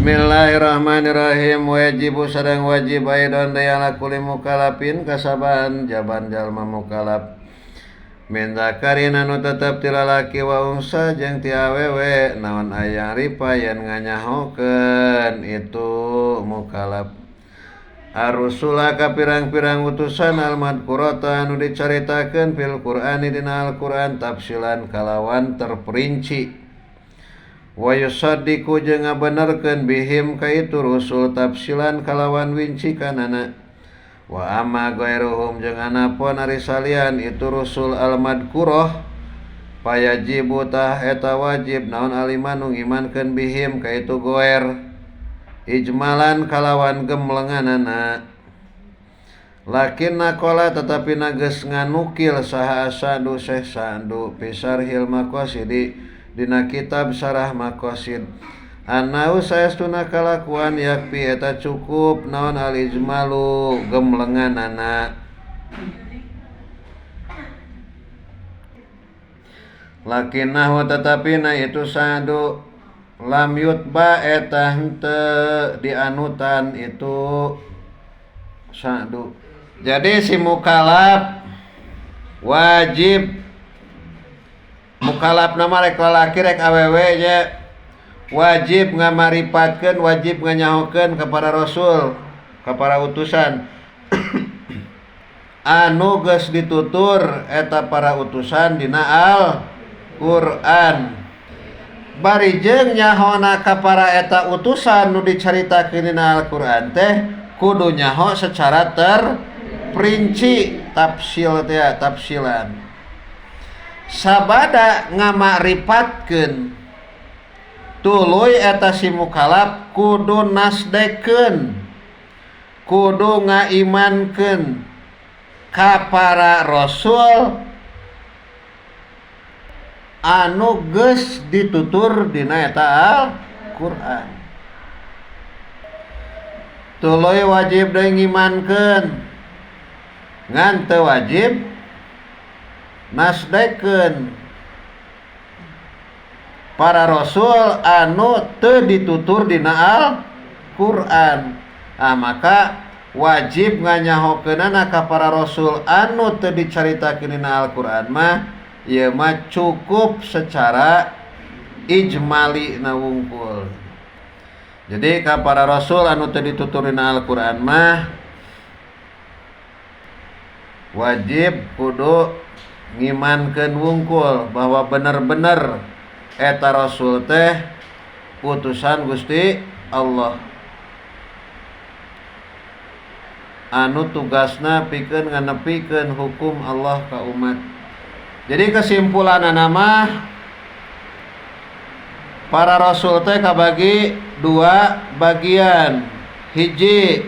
Bismillahirrahmanirrahim. Wajibu sareng wajib aidon deui ala kulli mukallafin kasaban jaban jalma mukallaf min zakarin anu tetep ti lalaki wa unsa jeung ti awewe naon aya ripa yen nganyahokeun itu mukallaf. Ar-rusula ka pirang-pirang utusan al-madkurata anu dicaritakeun fil Qur'ani dina Al-Qur'an tafsilan kalawan terperinci. Wa yusaddiqu jeung ngabenerkeun bihim ka itu rusul tafsilan kalawan wincikanana. Wa amma ghairuhum jeung anapun ari salian itu rusul al-madkurah payajibu tah eta wajib naon alimanu ngimankeun bihim ka itu goer ijmalan kalawan gemlenganana. Lakin naqala tetapi nageus nganukil saha Sa'du Syekh Sa'du fi syarhil maqasidi dina kitab Syarah Maqasid annau saestuna kalakuan yakfi eta cukup naon al ijmalu gemlenganana. Lakinnahu tetapi na itu Sa'du lam yutba eta henteu dianutan itu Sa'du. Jadi si mukallaf wajib mukallaf nama rek lalaki rek awewe nya wajib ngamaripatkeun, wajib nganyahokeun ka para rasul, ka para utusan anu geus ditutur eta para utusan dina Al-Qur'an. Bari jeung nyahona ka para eta utusan nu dicaritakeun dina Al-Qur'an teh kudu nyaho secara terperinci, tafsil teh tafsilan. Sabada ngamakripatkeun tuluy eta si mukallaf kudu nasdekeun, kudu ngaimankeun ka para rasul anu geus ditutur dina eta Al-Qur'an. Tuluy wajib deui ngimankeun, ngan teu wajib nasdekeun para rasul anu teu ditutur dina Al-Qur'an. Ah, maka wajib nganyahokeunana ka para rasul anu teu dicaritakeun dina Al-Qur'an mah ieu mah cukup secara ijmali na wungkul. Jadi ka para rasul anu teu ditutur dina Al-Qur'an mah wajib kudu ngimankeun wungkul bahwa bener-bener eta rasul teh utusan Gusti Allah anu tugasna pikeun nganepikeun hukum Allah ka umat. Jadi kesimpulanana mah para rasul teh kabagi dua bagian. Hiji,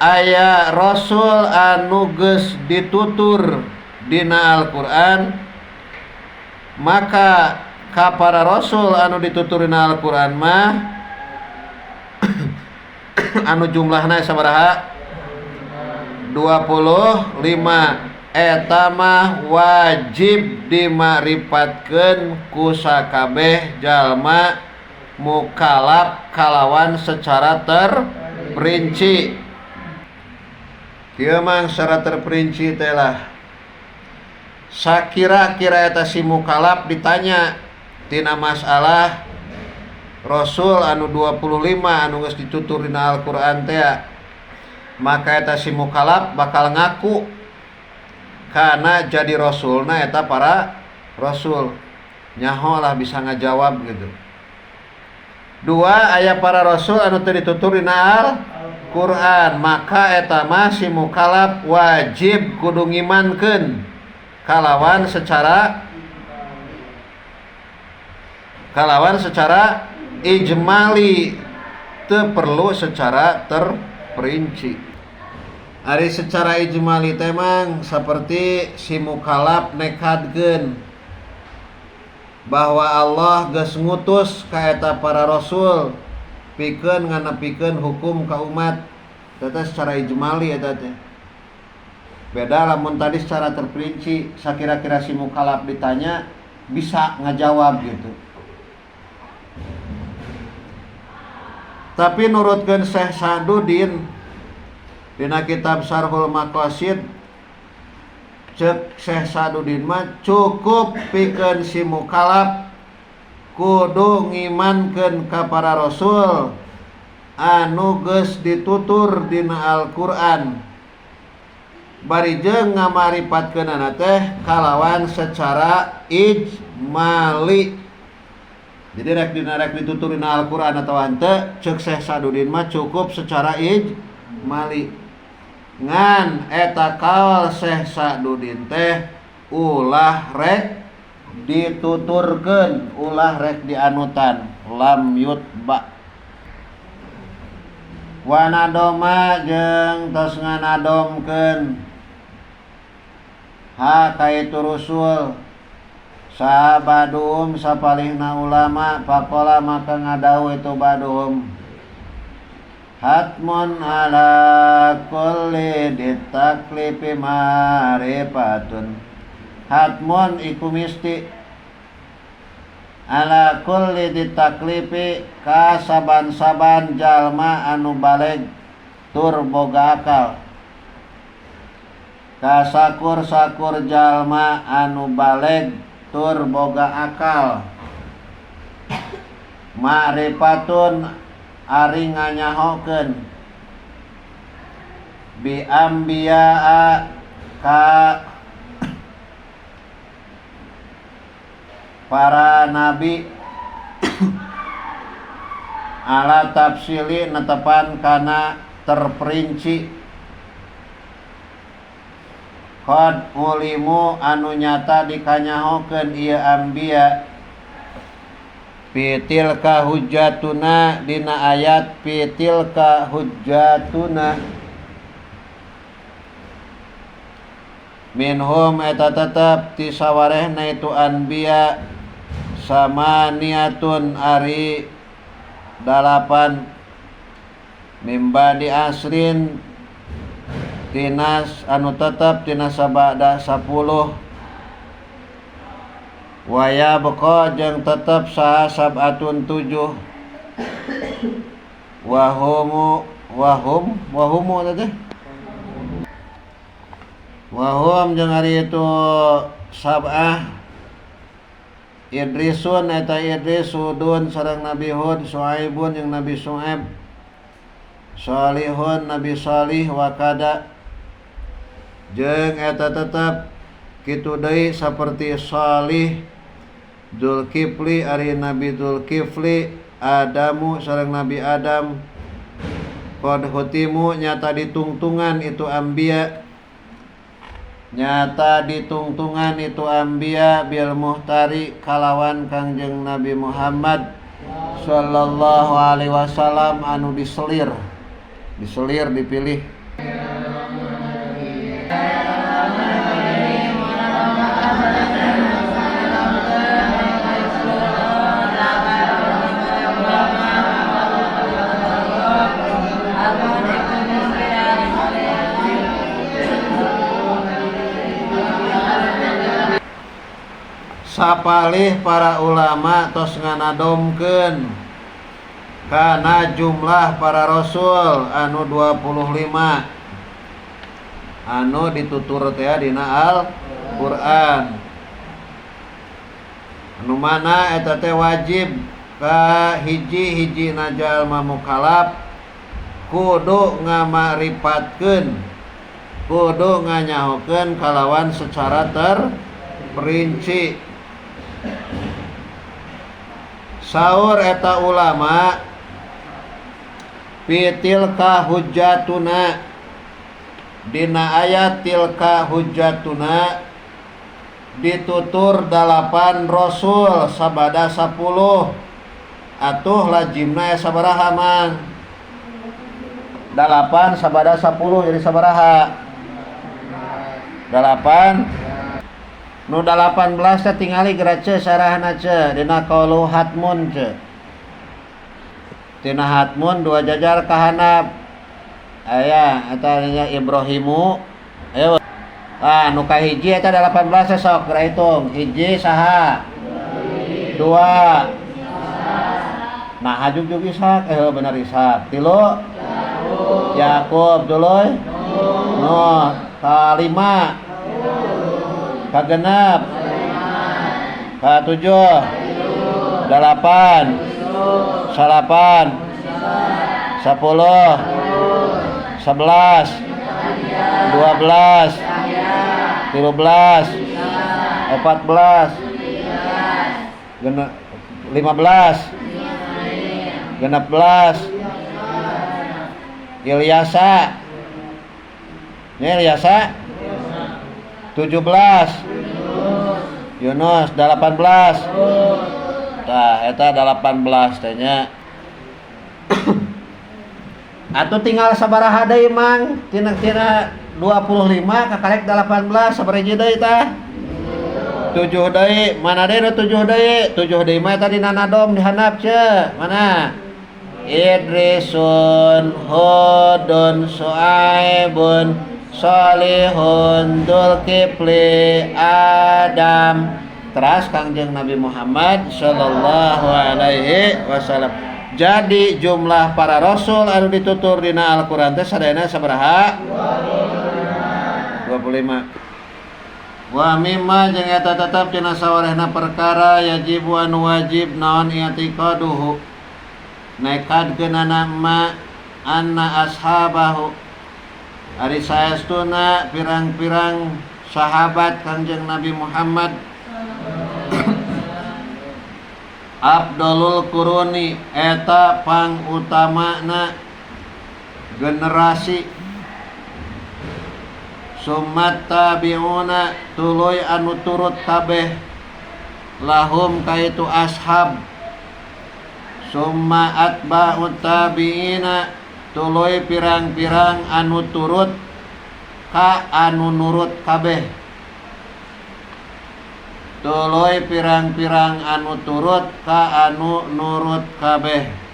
aya rasul anu geus ditutur dina Al-Qur'an, maka ka para rasul anu ditutur dina Al-Qur'an mah anu jumlahna sabaraha? 25. Eta mah wajib dimaripatkeun ku sakabeh jalma mukallaf kalawan secara terperinci. Kieu mah secara terperinci teh lah. Sakira-kira eta si mukallaf ditanya tina masalah rasul anu 25 anu geus ditutur dina Al-Qur'an teh, maka eta si mukallaf bakal ngaku karena jadi rasulna eta para rasul. Nyaho lah bisa ngajawab gitu. Dua, aya para rasul anu teu ditutur dina Al-Qur'an, maka eta mah si mukallaf wajib kudu ngimankeun kalawan secara ijmali, teu perlu secara terperinci. Ari secara ijmali teh mang seperti si mukallaf nekadkeun bahwa Allah geus ngutus ka eta para rasul pikeun nganepikeun hukum ka umat. Eta secara ijmali eta teh. Beda lamun tadi secara terperinci, sakira-kira si mukallaf ditanya bisa ngajawab gitu. Tapi nurutkeun Syekh Sa'dudin dina kitab Syarhul Maqasid, cek Syekh Sa'dudin mah cukup pikeun si mukalaf kudu ngimankeun ka para rasul anu geus ditutur dina Al-Qur'an bari jeung ngamaripatkeunana teh kalawan secara ijmali. Jadi rek dina rek ditutur dina Al-Qur'an atawa henteu, cek Syekh Sa'dudin mah cukup secara ijmali. Ngan eta kaol Syekh Sa'dudin teh ulah rek dituturkeun, ulah rek dianutan, lam yutba. Wanadoma jeung tos nganadomkeun ha ka itu rusul sahabaduhum sapalihna ulama, faqala maka ngadau itu baduhum hatmun ala kulli ditaklifi ma'rifatun. Hatmun iku misti ala kulli ditaklifi ka saban-saban jalma anu baleg tur boga akal, ka sakur-sakur jalma anu baleg tur boga akal, ma'rifatun ari nganyahokeun bi ambiyaa ka para nabi ala tafsili netepan kana terperinci, qad ulimu anu nyata dikanyahokeun ieu ambiya fitilka hujjatuna dina ayat fitilka hujjatuna minhum eta tetep ti sawarehna itu anbiya samaniatun ari 8 mimba di asrin tinas anu tetep tina sabada 10 waya beko jeung tetep saha sabatun 7 wahumu wahum wahumu teh wahum jeung ari itu sabah Idrisun eta Idris, Hudun sareng Nabi Hud, Su'aibun jeung Nabi Su'aib, Salihun Nabi Salih, wakada jeung eta tetep kitu deui saperti Salih, Zulkifli ari Nabi Zulkifli, Adamu sareng Nabi Adam, qad hutimu nyata ditungtungan itu anbiya, nyata ditungtungan itu anbiya bil muhtari kalawan Kangjeng Nabi Muhammad sallallahu alaihi wasallam anu diselir, diselir dipilih. Sapalih para ulama tos nganadomkeun kana jumlah para rasul anu 25 anu ditutur teh dina Al-Qur'an. Anu mana eta teh wajib ka hiji-hiji jalma mukalaf kudu ngamaripatkeun, kudu nganyahokeun kalawan secara terperinci. Saur eta ulama fitilka hujjatuna dina ayat tilka hujjatuna ditutur 8 rasul sabada 10 atuh lajimna sabaraha mang 8 sabada 10 jadi sabaraha 8 nu 18 teh tingali geura ce sarahna ce dina qaulu hatmun ce tina hatmun dua jajar ka handap aya eta nya Ibrahimu ayo ah nu kahiji eta 18 sok geura hitung hiji saha dua Nah jugjug Ishak bener Ishak. Tilu Yakub tuluy Nuh. Kalima kagenep katujuh 8 9 10 11 12 13 14 15 16 Ilyasa. Ini Ilyasa 17 Yunus 18. Tah eta 18 teh nya. Atuh tinggal sabaraha deui Mang? Tina 25 kakarek 18 sabaraha hiji deui tah? 7 deui. Mana deui nu 7 deui? 7 deui mah eta dina nadom di handap ce. Mana? Idrisun, Hudun, Suaibun, Solihun, Dzulkifli, Adam. Teras Kangjeng Nabi Muhammad sallallahu alaihi wasallam. Jadi jumlah para rasul anu ditutur dina Al-Qur'an teh sadayana sabaraha? 25. Wa mimma jeung eta tetep tina sawarehna perkara yajibu anu wajib naon i'tiqaduhu nekadkeunana ma anna ashabahu ari saestuna pirang-pirang sahabat Kangjeng Nabi Muhammad Abdulul Quruni eta pangutamana generasi summat tabi'una tuluy anu turut kabeh lahum kaitu ashab summa atba'ut tabi'ina tuluy pirang-pirang anu turut ka anu nurut kabeh tuluy pirang-pirang anu turut ka anu nurut kabeh.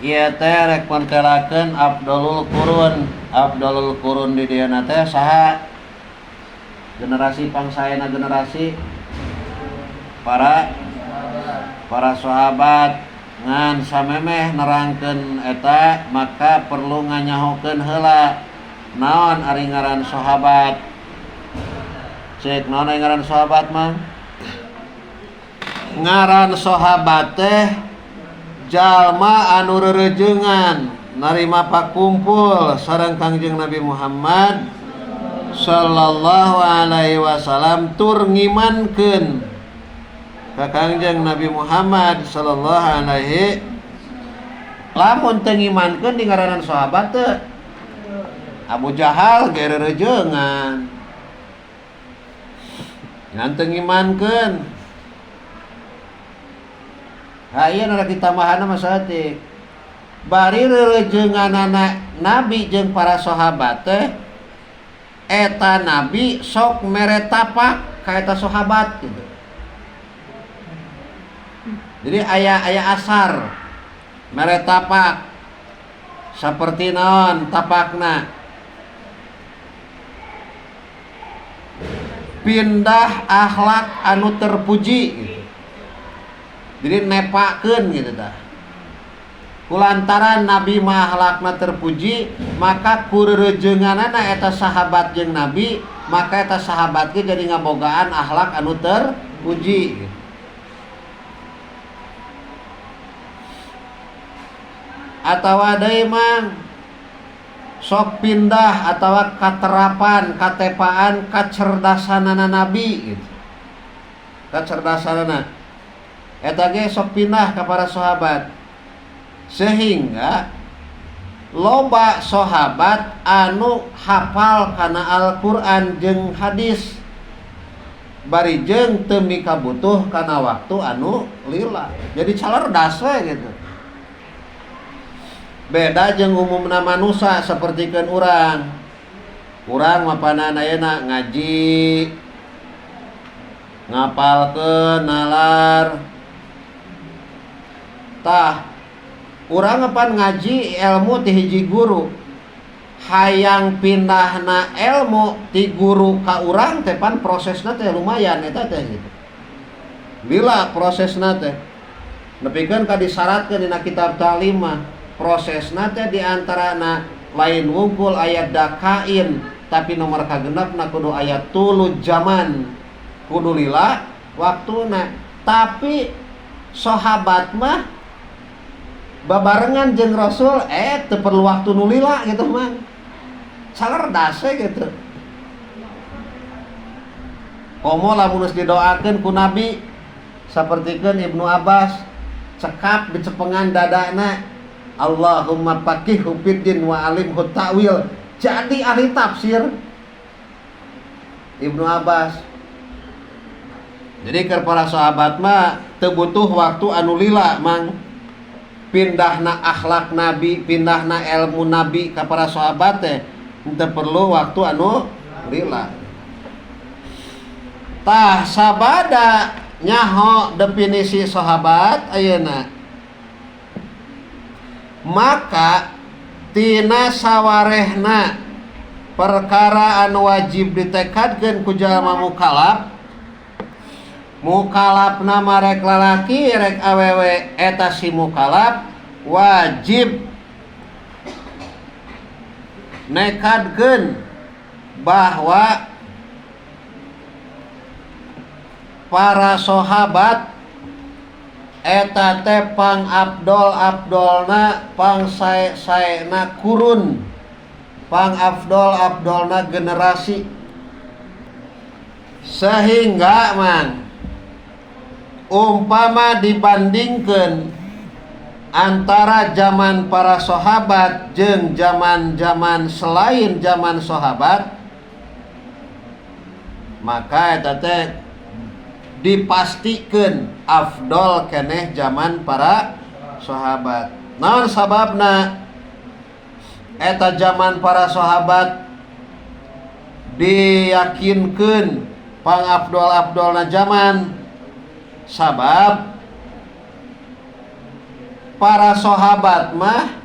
Ieu teh rek mentelakeun Abdulul Qurun. Abdulul Qurun di dieu teh saha? Generasi pangsaena generasi para sahabat. Ngan samemeh nerangkeun eta maka perlu nganyahokeun heula naon ari ngaran sahabat. Cek naon ari ngaran sahabat mah? Ngaran sahabat teh jalma anu rerejengan narima pakumpul sareng Kangjeng Nabi Muhammad sallallahu alaihi wasallam tur ngimankeun ka Kangjeng Nabi Muhammad sallallahu alaihi. Lamun teu ngimankeun di ngaranan sahabat teu? Abu Jahal ge rerejengan ngan teu ngimankeun. Ha ieu nu rek ditambahanna mah saeutik. Bari reurejeunganana Nabi jeung para sahabat teh eta Nabi sok mere tapak ka eta sahabat gitu. Jadi aya asar mere tapak saperti naon tapakna pindah akhlak anu terpuji gitu. Jadi nepakeun gitu tah. Kulantaran Nabi mah akhlakna terpuji, maka kureurejeunganana eta sahabat jeung Nabi, maka eta sahabat ge jadi ngabogaan akhlak anu terpuji. Atawa deui mah sok pindah atawa katerapan, katepaan, kacerdasanana Nabi gitu. Kacerdasanana. Eta ge sok pindah ka para sahabat. Sehingga loba sahabat anu hafal kana Al-Qur'an jeung hadis bari jeung teu mikabutuh kana waktu anu lila. Jadi calerdas we gitu. Beda jeung umumna manusia sapertikeun urang. Urang mapanan ayeuna ngaji, ngapalkeun nalar. Tah, urang apan ngaji ilmu ti hiji guru. Hayang pindahna ilmu ti guru ka urang teh pan prosesna teh lumayan eta teh gitu. Lila prosesna teh. Nepikeun ka disyaratkeun dina kitab ta'lim mah, prosesna teh di antarana lain wungkul ayat dakain, tapi nomor kagenepna kudu ayat tulu zaman, kudu lila waktuna. Tapi sahabat mah babarengan jeung Rasul, teu perlu waktu nu lila gitu mah. Salerdas we gitu. Komo lamun geus didoakeun ku Nabi sapertikeun Ibnu Abbas cekap dicepengan dadana, Allahumma faqihhu fiddin wa alimhu ta'wil, jadi ahli tafsir Ibnu Abbas. Jadi keur para sahabat mah teu butuh waktu anu lila mang. Pindahna akhlak Nabi, pindahna ilmu Nabi ka para sahabat teh teu perlu waktu anu lila. Tah sabada nyaho definisi sahabat ayeuna, maka tina sawarehna perkara anu wajib ditekadkeun ku jalma mukalaf, mukalafna marek lalaki rek awewe, eta si mukalaf wajib nekadkeun bahwa para sahabat eta teh pang abdol abdolna, pang sae saena kurun, pang abdol abdolna generasi, sehingga man umpama dibandingkeun antara zaman para sahabat jeung zaman-zaman selain zaman sahabat, maka eta teh dipastikeun afdol keneh zaman para sahabat. Naon sababna eta zaman para sahabat diyakinkeun pang afdol-afdolna zaman? Sabab para sahabat mah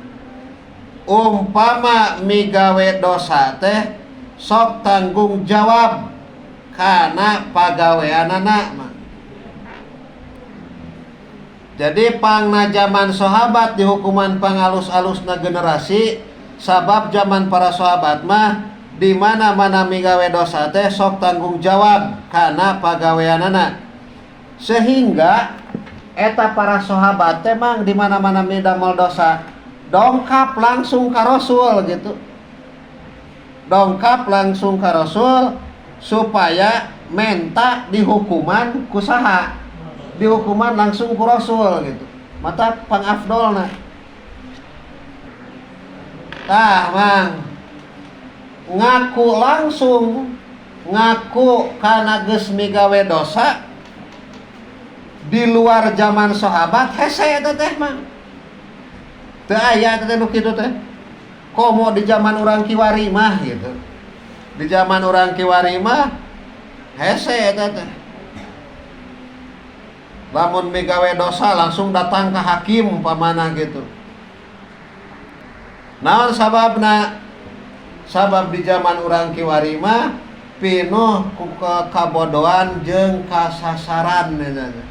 umpama migawe dosa teh sok tanggung jawab kana pagaweanana mah. Jadi pangna zaman sahabat dihukuman pangalus-alusna generasi, sabab zaman para sahabat mah di mana-mana migawe dosa teh sok tanggung jawab kana pagaweanana. Sehingga eta para sahabat teh mang di mana-mana midamel dosa dongkap langsung ka Rasul gitu. Dongkap langsung ka Rasul supaya menta dihukuman ku saha? Dihukuman langsung ku Rasul gitu. Mata pangafdolna. Tah mang ngaku langsung, ngaku kana geus migawe dosa di luar zaman sahabat hese eta teh mang. Teu aya eta teh nu kitu teh. Komo di zaman urang kiwari mah gitu. Di zaman urang kiwari mah hese eta teh. Lamun migawe dosa langsung datang ke hakim umpamana gitu. Naon sababna? Sabab di zaman urang kiwari mah pinuh ku kabodohan jeung kasasaran eta teh.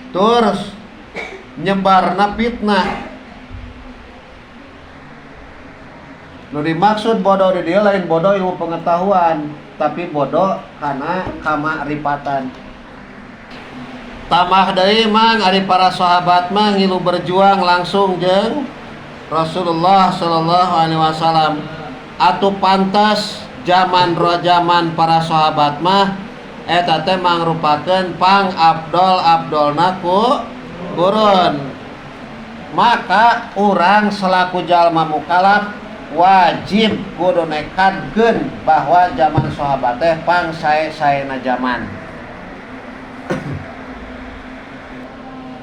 Terus nyebarna fitnah. Nu dimaksud bodoh di dia lain bodoh ilmu pengetahuan, tapi bodoh karena kamaripatan. Tambah deui mang ari para sahabat mah ngilu berjuang langsung jeung Rasulullah sallallahu alaihi wasallam. Atuh pantas zaman para sahabat mah Eta teh mangrupakeun pang abdol abdolna ku kurun. Maka urang selaku jalma mukalaf wajib kudu nekadkeun bahwa zaman sahabat teh pang sae-saena zaman.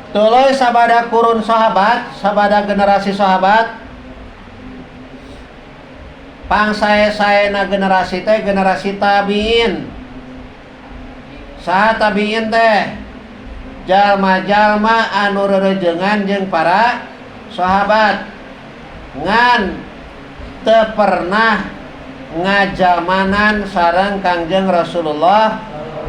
Tuluy sabada kurun sahabat, sabada generasi sahabat, pang sae-saena generasi teh generasi tabiin. Saha tabiin teh? Jalma-jalma anu rerejengan jeung para sahabat ngan teu pernah ngajamanan sareng Kangjeng Rasulullah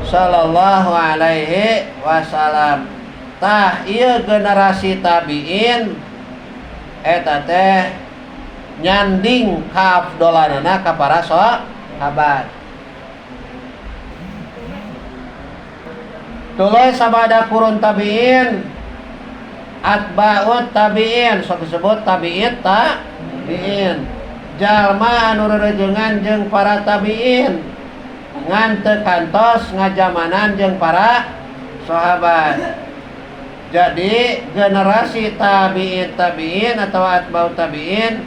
sallallahu alaihi wasallam. Tah ieu generasi tabiin eta teh nyanding kaafdolanana ka para sahabat. Tuluy sabada kurun tabiin atba'ut tabiin, sok disebut tabiin tabiin. Jalma anu rerejengan jeung para tabiin ngan teu kantos ngajamanan jeung para sahabat. Jadi generasi tabiin tabiin atau atba'ut tabiin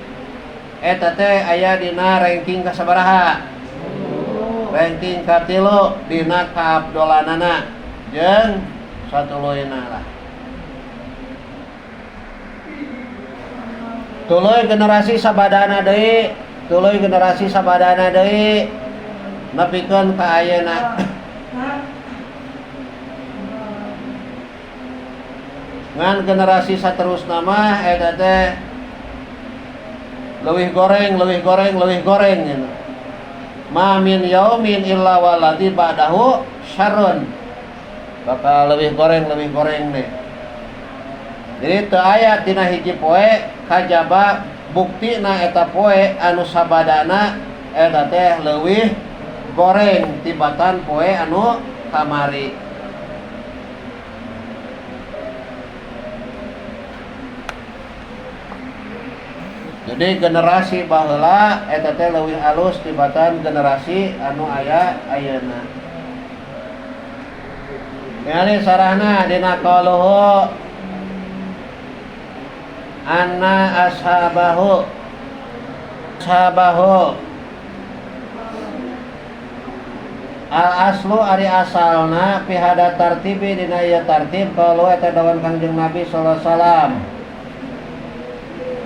eta teh aya dina ranking kasabaraha? Ranking katilu dina kaabdolanana jeung satuluyna lah. Tuluy generasi sabadana deui, tuluy generasi sabadana deui nepikeun ka ayeuna. Ngan generasi saterusna mah eta teh leuwih goreng, leuwih goreng, leuwih goreng gitu. Ma min yaumin illa waladi ba'dahu syarrun. Bakal leuwih goreng deh. Jadi teu aya tina hiji poe kajaba buktina eta poe anu sabadana eta teh leuwih goreng tibatan poe anu kamari. Jadi generasi baheula eta teh leuwih alus tibatan generasi anu aya ayeuna. Ningali sarahna dina qauluhu anna ashabahu ashabahu al aslu ari asalna fi hada tartibi dina ieu tartib qaulu eta dawan Kangjeng Nabi sallallahu alaihi wasallam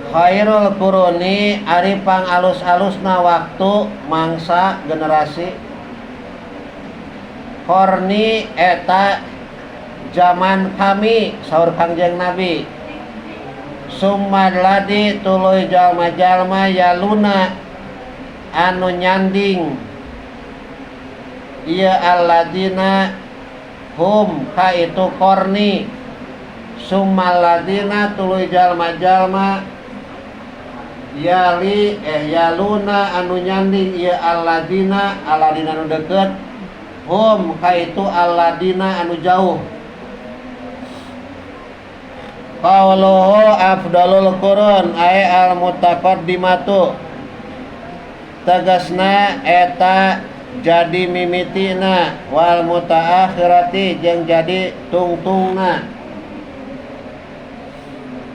khairul quruni ari pang alus-alusna waktu mangsa generasi qarni eta zaman kami saur Kangjeng Nabi summa ladi tuluy jalma-jalma yaluna anu nyanding ieu alladina hum ka itu qarni summa ladina tuluy jalma-jalma yali yaluna anu nyanding ieu alladina alladina anu deukeut hum ka itu alladina anu jauh. Qauluhu afdalul qurun ay al mutaqaddimatu tegasna eta jadi mimitina wal mutaakhirati jeung jadi tungtungna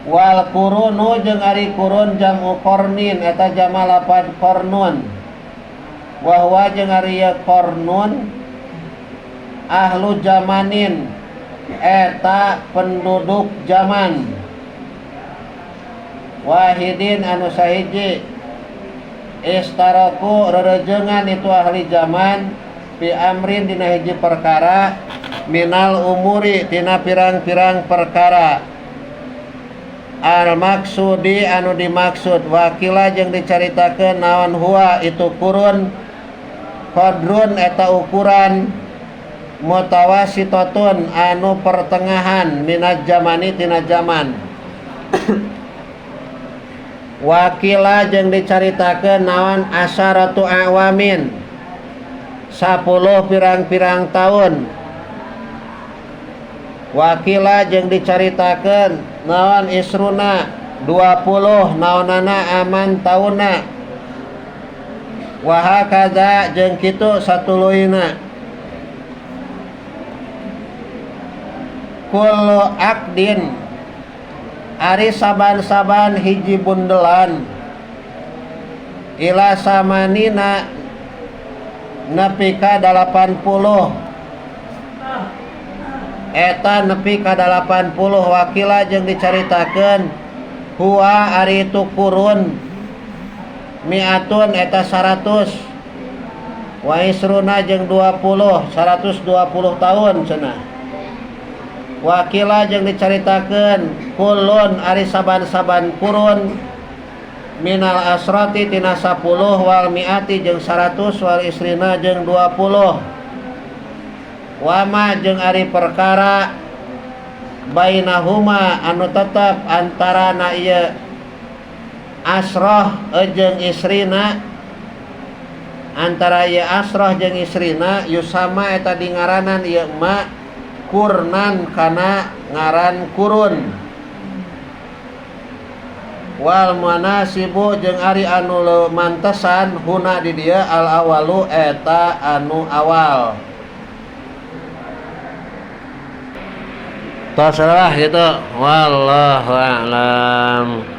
wal qurunu jeung ari qurun jamu qarnin eta jama lapad qarnun wa huwa jeung ari qarnun ahlu jamanin eta penduduk zaman wahidin anu sahiji istaraku rerejengan itu ahli zaman fi amrin dina hiji perkara minal umuri tina pirang-pirang perkara al maksudi anu dimaksud wakila jeung dicaritakeun naon huwa itu kurun qadrun eta ukuran mutawasitatun anu pertengahan minaz zamani tina zaman wakila jeung dicaritakeun naon asyaratu awamin 10 pirang-pirang tahun wakila jeung dicaritakeun naon isruna 20 naonana aman taunna wa hakaza jeung kitu satuluyna. Kullu aqdin ari saban-saban hiji bundelan ila samanina nepi ka 80 eta nepi ka 80 wakila jeung dicaritakeun huwa ari itu kurun mi'atun eta 100 wa isruna jeung 20 120 tahun cenah. Wakila jeung dicaritakeun kulun ari saban-saban kurun minal asrati tina 10 wal mi'ati jeung 100 wal isrina jeung 20 wama jeung ari perkara bainahuma anu tetep antarana ieu asroh jeung isrina antara ieu asroh jeung isrina yusama eta di ngaranan ieu ma kurnan kana ngaran kurun wal manasibu jeung ari anu mantesan huna di dieu al awalu eta anu awal. Tos lah gitu, wallahu a'lam.